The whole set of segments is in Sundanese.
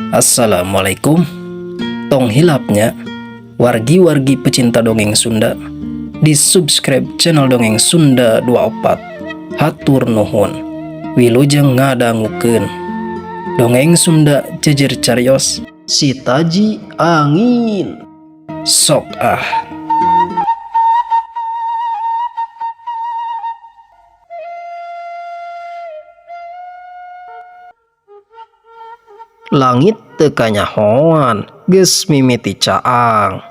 Assalamualaikum. Tong hilap nya, wargi-wargi pecinta dongeng Sunda, di subscribe channel Dongeng Sunda 24. Hatur nuhun. Wilujeng ngadangukeun Dongeng Sunda Jejer Carios Si Taji Angin. Sok ah. Langit teu kanyahoan geus mimiti caang.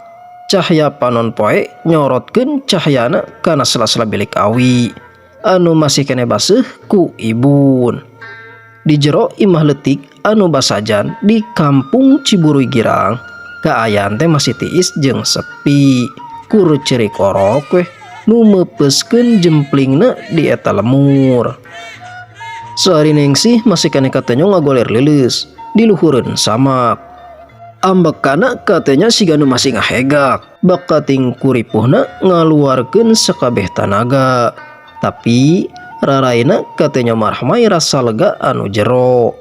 Cahya panon poe nyorotkeun cahyana kana sela-sela bilik awi anu masih keneh baseuh ku ibun. Di jero imah leutik anu basajan di kampung Ciburuy Girang, kaayaan teh masih tiis jeung sepi. Kur ceurik orok weh nu meupeuskeun jemplingna di eta lemur. Sari Ningsih masih keneh katenyo ngagoler leuleus di luhureun samak. Ambekana katenya siga nu masih ngahegak, bakating kuripuhna ngaluarkeun sakabeh tanaga. Tapi raraina katenyo marahmai rasa lega anu jero.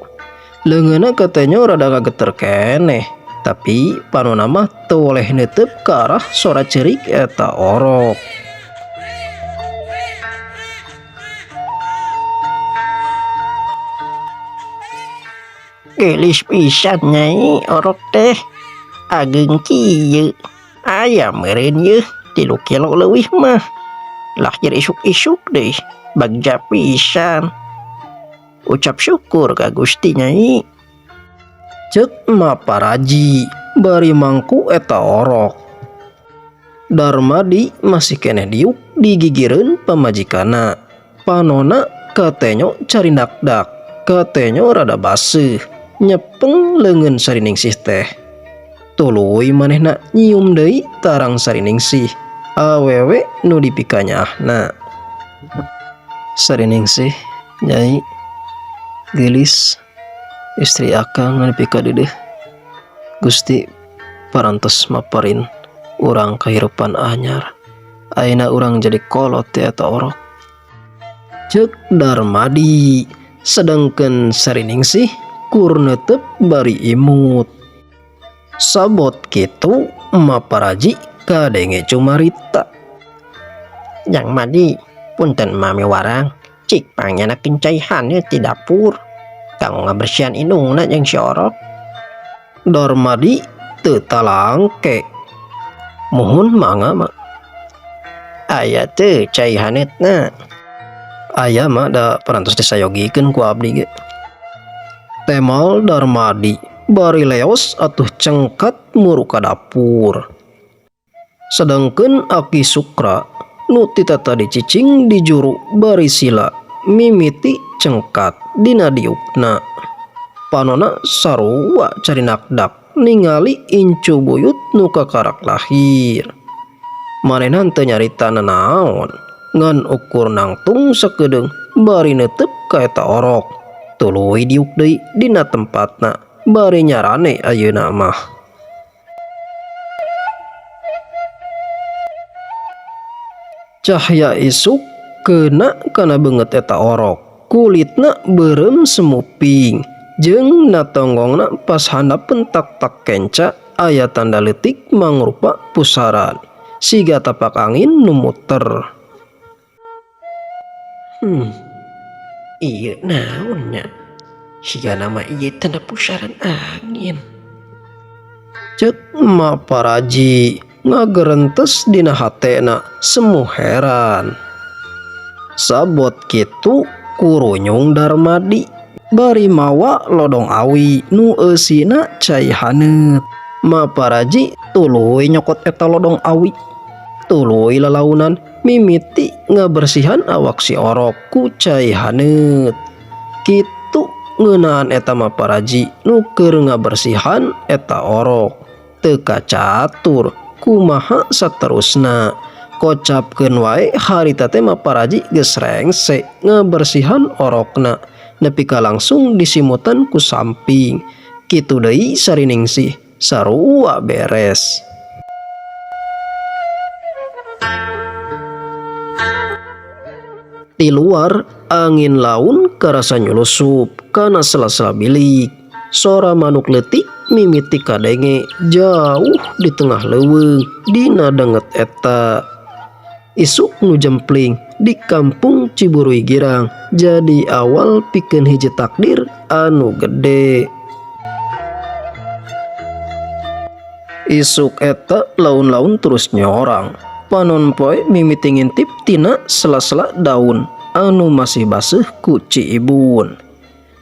Leungeunna katenyo rada ngageter keneh, tapi panona mah teu woleh neuteup ka arah sora ceurik eta orok. Geulis pisan nyai orok teh. Ageung kieu. Aya meureun yeuh 3 kilo leuwih mah. Lahir isuk-isuk deui, bagja pisan. Ucap syukur ka Gusti nyai. Ceuk Maparaji bari mangku eta orok. Darmadi masih keneh diuk digigireun pamajikanna. Panona katenyo carindak-dak, katenyo rada baseuh, nyepeng leungeun Sariningsih teh. Tuluy manehna nyium deui tarang Sariningsih, awewe nu dipikanyaahna. Sariningsih, nyai, geulis, istri akang nu dipikadeudeuh. Gusti parantos maparin urang kahirupan anyar. Ayeuna urang jadi kolot ti eta orok. Ceuk Darmadi, sedengkeun Sariningsih kur neuteup bari imut. Sabot kitu Maparaji kadenge cumarita. Jang Madi, punten mami warang, cik pangyanakeun cai haneut di dapur. Kanggo ngabersihan indungna jeung si orok. Darmadi teu talangke. Muhun mangga mak. Aya teu cai haneutna? Aya mah da parantos disayogikeun ku abdi ge. Temal Darmadi bari leos atuh cengkat muru ka dapur. Sedangkeun Aki Sukra nu ti tatadi cicing di juru bari sila mimiti cengkat dina diukna. Panona sarua carinakdak ningali incu buyut nu kakarak lahir. Manehna teu nyarita nanaon, ngan ukur nangtung sakedeung bari neuteup ka eta orok. Tuluy diuk deui dina tempatna bari nyarane ayeuna mah. Cahya isuk kena kana beungeut eta orok, kulitna beureum semuping jeung natonggongna pas handapeun tak-tak kenca aya tanda leutik mangrupa pusaran siga tapak angin nu muter. Ieu naon nya? Siga nama ieu tanda pusaran angin. Ceuk Maparaji ngagerentes dina hatena semu heran. Sabot kitu kurunyung Darmadi bari mawa lodong awi nu eusina cai haneut. Maparaji tuluy nyokot eta lodong awi. Tuluy lalaunan mimiti ngabersihan awak si orok ku cai haneut. Kitu ngeunaan eta Maparaji nu keur ngabersihan eta orok. Teu kacatur kumaha saterusna. Kocapkeun wae harita teh Maparaji geus rengse ngabersihan orokna nepi ka langsung disimutan ku samping. Kitu deui Sariningsih sarua beres. Di luar angin laun karasa nyulusup kana sela-sela bilik. Sora manuk leutik mimiti kadenge jauh di tengah leuweung dina danget eta. Isuk nu jempling di kampung Ciburuy Girang jadi awal pikeun hiji takdir anu gede. Isuk eta laun-laun terus nyorang. Panon poe mimiti ngintip tina sela-sela daun anu masih baseuh ku Ci Ibun.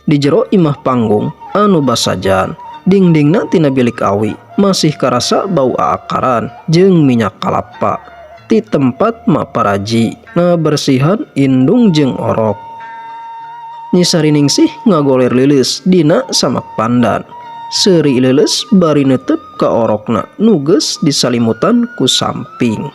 Di jero imah panggung anu basajan, dingdingna tina bilik awi masih karasa bau aakaran jeung minyak kalapa. Ti tempat Mak Paraji ngabersihan indung jeung orok. Nyi Sariningsih ngagoler leuleus dina samak pandan. Seuri leuleus bari neuteup ka orokna nu geus disalimutan ku samping.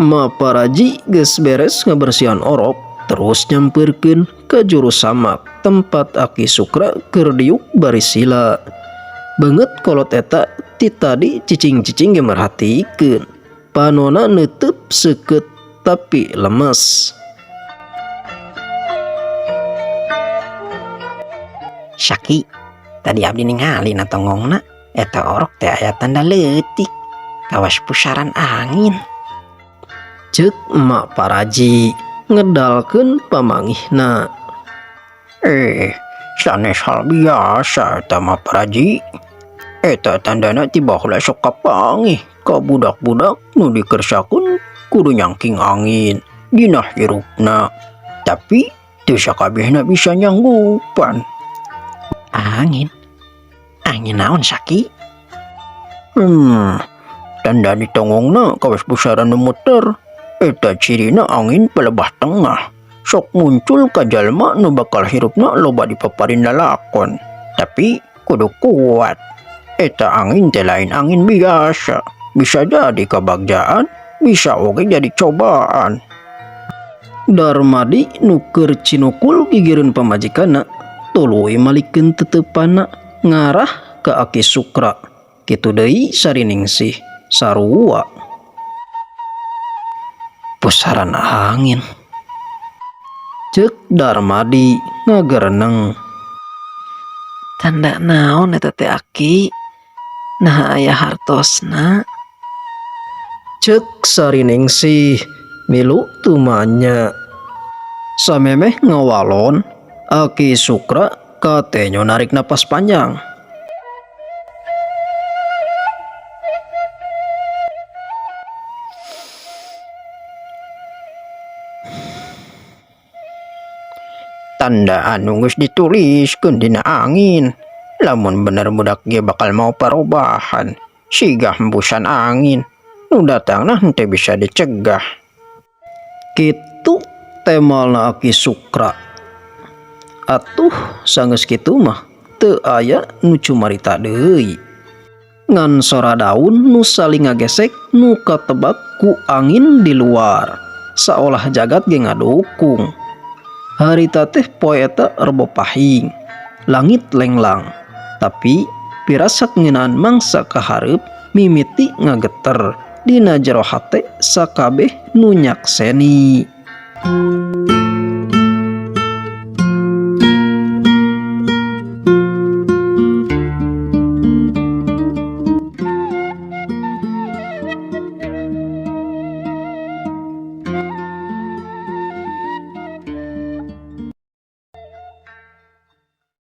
Mak Paraji geus beres ngabersihan orok terus nyampeurkeun ka juru samak tempat Aki Sukra keur diuk bari sila. Beungeut kolot eta ti tadi cicing-cicing ge merhatikeun. Panona neuteub seukeut tapi lemes. Saki, tadi abdi ningali na tonggongna eta orok teh aya tanda leutik kawas pusaran angin. Ceuk Mak Paraji ngedalkeun pamangihna. Sanes hal biasa eta Mak Paraji. Eta tandana ti baheula sok kapanggih ka budak-budak nu dikersakeun kudu nyangking angin dina hirupna. Tapi teu sakabehna bisa nyanggupan. Angin? Angin naon Saki? Tanda di tonggongna kawas pusaran nu muter. Eta cirina angin pelebah tengah. Sok muncul ka jalma nu bakal hirupna loba dipaparin lalakon. Tapi kudu kuat. Eta angin teh lain angin biasa. Bisa jadi kebagjaan, bisa oge jadi cobaan. Darmadi nu keur cinukul gigireun pamajikanna tuluy malikeun teuteupanna ngarah ka Aki Sukra. Kitu deui Sariningsih sarua. Pusaran angin. Ceuk Darmadi ngagereneng. Tanda naon eta teh Aki? Nah aya hartosna. Ceuk Sariningsih milu tumanya. Samemeh ngawalon, Aki Sukra katenyo narik napas panjang. Tanda anu geus dituliskeun dina angin. Lamun bener budak ge bakal mau perubahan. Siga hembusan angin. Nu datangna henteu bisa dicegah. Kitu temalna Aki Sukra. Atuh sanggeus kitu mah teu aya nu cumarita deui. Ngan sora daun nu saling ngagesek nu katebak ku angin di luar. Saolah jagat ge ngadukung. Harita teh poe eta rebo pahing, langit lenglang. Tapi pirasat ngeunaan mangsa kahareup mimiti ngageter dina jero hate sakabeh nu nyakseni.